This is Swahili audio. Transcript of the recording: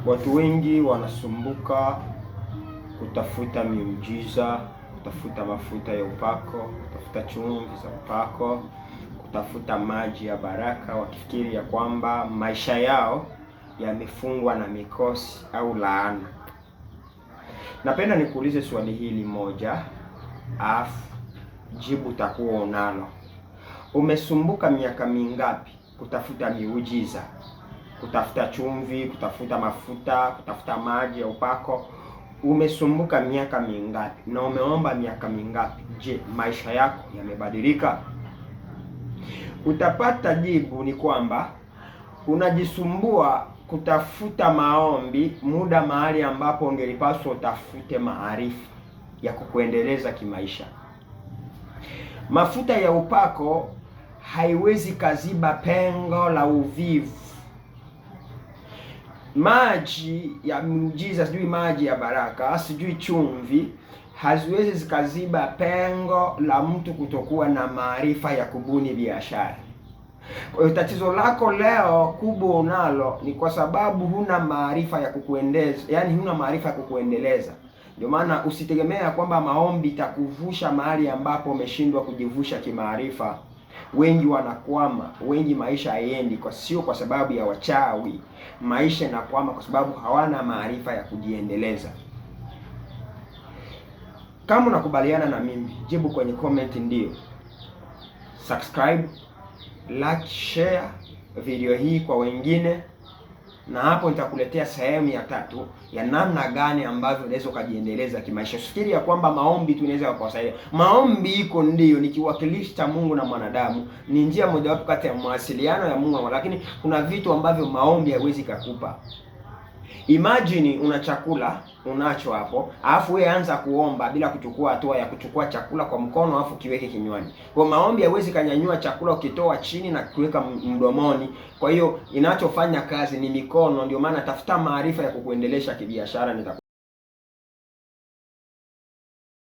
Watu wengi wanasumbuka kutafuta miujiza, kutafuta mafuta ya upako, kutafuta chumvi za upako, kutafuta maji ya baraka, wakifikiri ya kwamba maisha yao yamefungwa na mikosi au laana. Napenda nikuulize swali hili moja, afu jibu utakuwa unalo. Umesumbuka miaka mingapi kutafuta miujiza, kutafuta chumvi, kutafuta mafuta, kutafuta maji ya upako? Umesumbuka miaka mingapi na umeomba miaka mingapi? Je, maisha yako yamebadilika? Utapata jibu ni kwamba unajisumbua kutafuta maombi muda mahali ambapo ungelipaswa utafute maarifa ya kukuendeleza kimaisha. Mafuta ya upako haiwezi kaziba pengo la uvivu. Maji ya miujiza, sijui maji ya baraka, sijui chumvi, haziwezi zikaziba pengo la mtu kutokuwa na maarifa ya kubuni biashara. Kwa hiyo tatizo lako leo kubwa unalo ni kwa sababu huna maarifa ya kukuendeza, yaani huna maarifa ya kukuendeleza. Ndio maana usitegemea kwamba maombi itakuvusha mahali ambapo umeshindwa kujivusha kimaarifa. Wengi wanakwama, wengi maisha haiendi, kwa sio kwa sababu ya wachawi. Maisha yanakwama kwa sababu hawana maarifa ya kujiendeleza. Kama unakubaliana na mimi, jibu kwenye comment ndio. Subscribe, like, share video hii kwa wengine, na hapo nitakuletea sehemu ya tatu ya namna gani ambavyo unaweza ukajiendeleza kimaisha. Usifikiri ya kwamba maombi tu inaweza kukusaidia. Maombi iko ndio, ni kiwakilishi cha Mungu na mwanadamu, ni njia mojawapo kati ya mawasiliano ya Mungu, lakini kuna vitu ambavyo maombi haiwezi kukupa. Imagine una chakula unacho hapo, alafu wewe anza kuomba bila kuchukua hatua ya kuchukua chakula kwa mkono alafu kiweke kinywani. Kwa maombi haiwezi kanyanyua chakula ukitoa chini na kuweka mdomoni. Kwa hiyo inachofanya kazi ni mikono. Ndio maana tafuta maarifa ya kukuendelesha kibiashara. Nitaku